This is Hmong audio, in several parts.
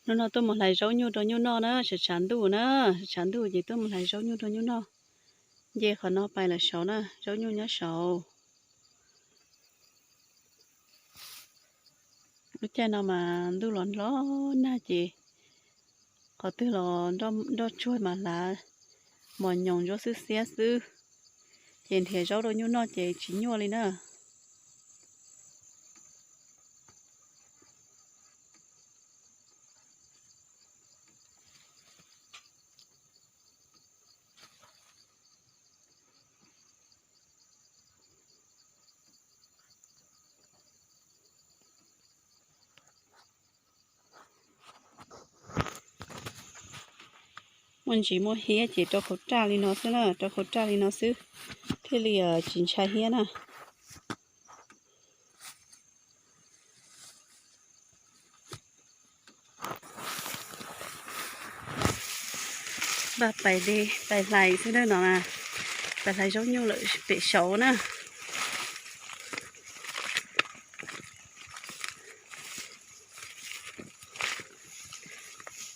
Hnub no tuaj mus hlais zaub nyuj rau nyuj noj na, tshav tshav ntuj na, tshav tshav ntuj ces tuaj mus hlais zaub nyuj rau nyuj noj. Nce qhov no pais lawm saud na, zaub nyuj nyob saud. Lub caij no mas ntuj los nrog nag ces qhov twg los nroj tsuag mas hlav mos nyoos ntsuab xwb xiab xwb, ces nrhiav zaub rau nyuj noj ces tsis nyuaj li na. Muaj ntsis muaj hiab ces rau khau raj li no xwb na, rau khau raj li no xwb thiaj li tsis ntshai hiab na. Npaj pais de, pais hlais xwb na no, pais hlais zaub nyuj lawm pem saud na.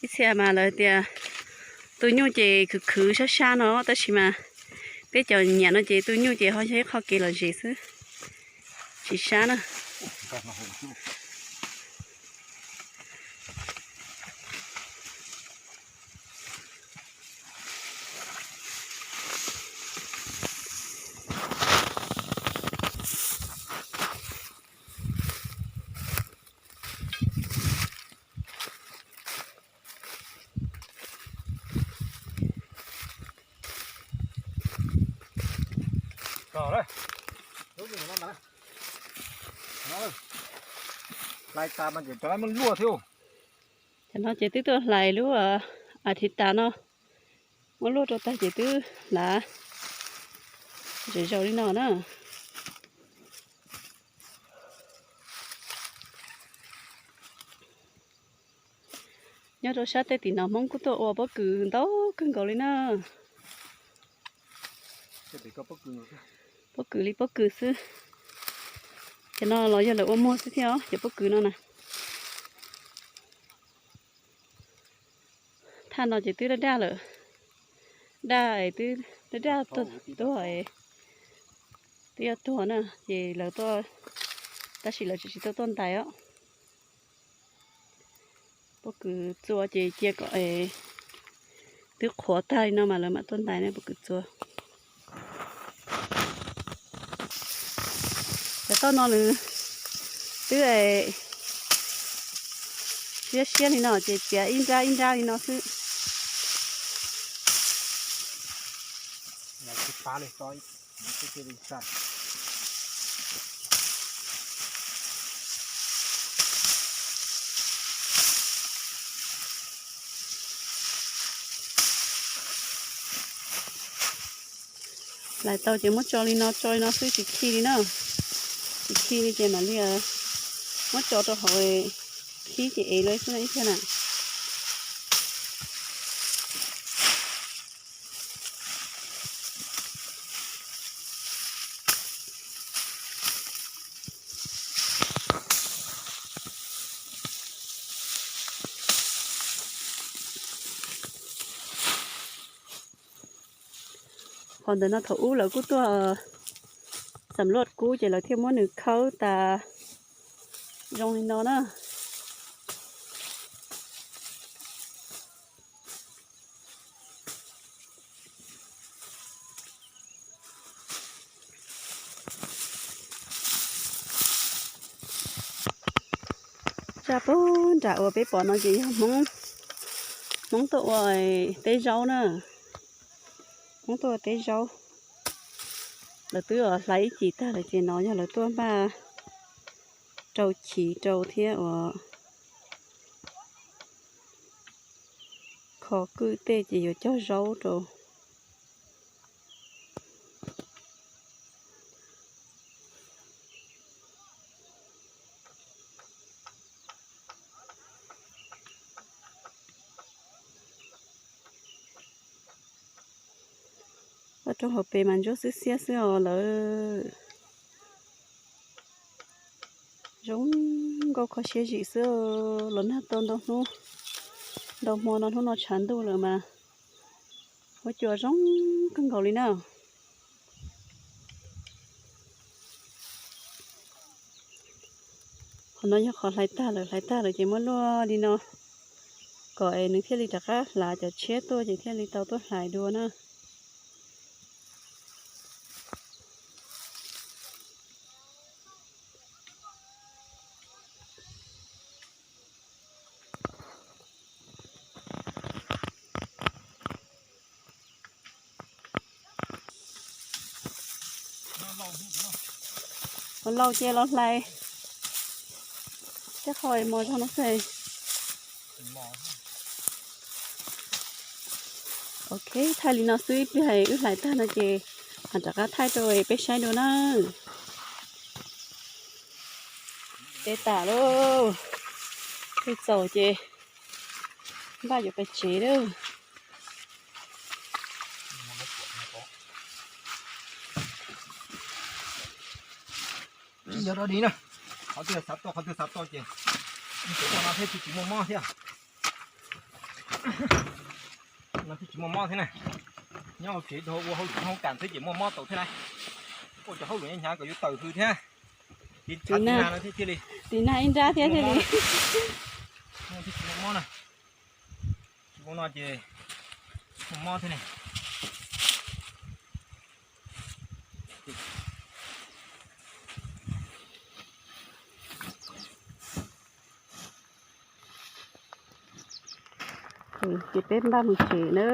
Ib txhia mas lawv tias tus nyuj ces khwv khwv sab sab no tab sis mas peb cov nyiam no ces tus nyuj ces ho yog ib qho kev lom zem xwb, tsis sab na. Hlais tas mas ces rov qab muab luaj thiab. Cov no ces twb tuaj hlais lub as thiv tas no, muab luaj rau tag ces twb hlav zom zaws li no na. Nyob rau sab tej tim no Hmoob kuj tuaj ua pob kws ntau kawg nkaus li na. Pob kws li pob kws xwb. Cov no los yog lawv ua muag xwb thiab os, cov pob kws no na. Thaj no ces twb daj daj lawm, daj es twb daj daj tuag, twb yuav tuag na ces lawv tuaj, tab sis lawv tsis tau tuaj ntais os. Pob kws txua ces cia kom twb qhuav tag li no mas lawv mam tuaj ntais na, pob kws txua. Cov toj no nws twb siab siab li no ces txiav ib nrab ib nrab li no xwb. Hlais tau ces muab tso li no, tso li no xwb tsis khi li na. Tsis khi li ces mam li muab tso rau hauv khib ces ev lawm xwb na ib txhia na. Qhov ntawm no thaum ub lawv kuj tuaj xam luaj kub ces lawv thiaj muab nws khawb tas zoo li no na. Zaj puag nram uas peb pom no ces yog Hmoob, Hmoob tuaj ua teb zaub na. Hmoob tuaj ua teb zaub, lawv twb hlais ib cim tag lawm ces no yog lawv tuaj npaj rau chiv rau thiab uas kho kwj tej ces yuav cog zaub rau. Rau hauv pes mas ntsuab xwb xiab xwb os lawm. Zoo nkauj kho siab zim xwb, los nag tau ntau hnub. Ntau hmo no hnub no tshav ntuj lawm mas huab cua zoo kawg nkaus li na. Qhov no yog qhov hlais tag lawm, hlais tag lawm ces muab luaj li no kom es nws thiaj li rov qab hlav cov tshiab tuaj ces thiaj li tau tuaj hlais dua na. Ua laus ces los hlais tej qho mos zog no xwb. Ok, thaij li no xwb, ib pliag wb hlais tag no ces mam rov qab thaij rau peb saib dua na. Teb tas lauj, twb txaus ces npaj yuav pais tsev lawm. Yog rau di na, qhov twg xav toj qhov twg xav toj ces, no thiab tsis muaj mob thiab. No thiab tsis muaj mob thiab na. Nyob hauv tsev dhau ua hauj lwm hauj kam xwb ces muaj mob tau thiab na. Ua cov hauj lwm hnyav kom yuav tawm hws thiab. Tiv nag no thiab thiaj li, tiv nag ib nrab thiab thiaj li. Tsis muaj mob na. Tsis muaj no ces muaj mob thiab ne. Ces peb npaj mus tsev na.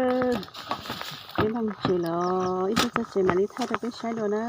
Peb npaj mus tsev lawm, ib pliag txog tsev mam li thaij rau peb saib dua na.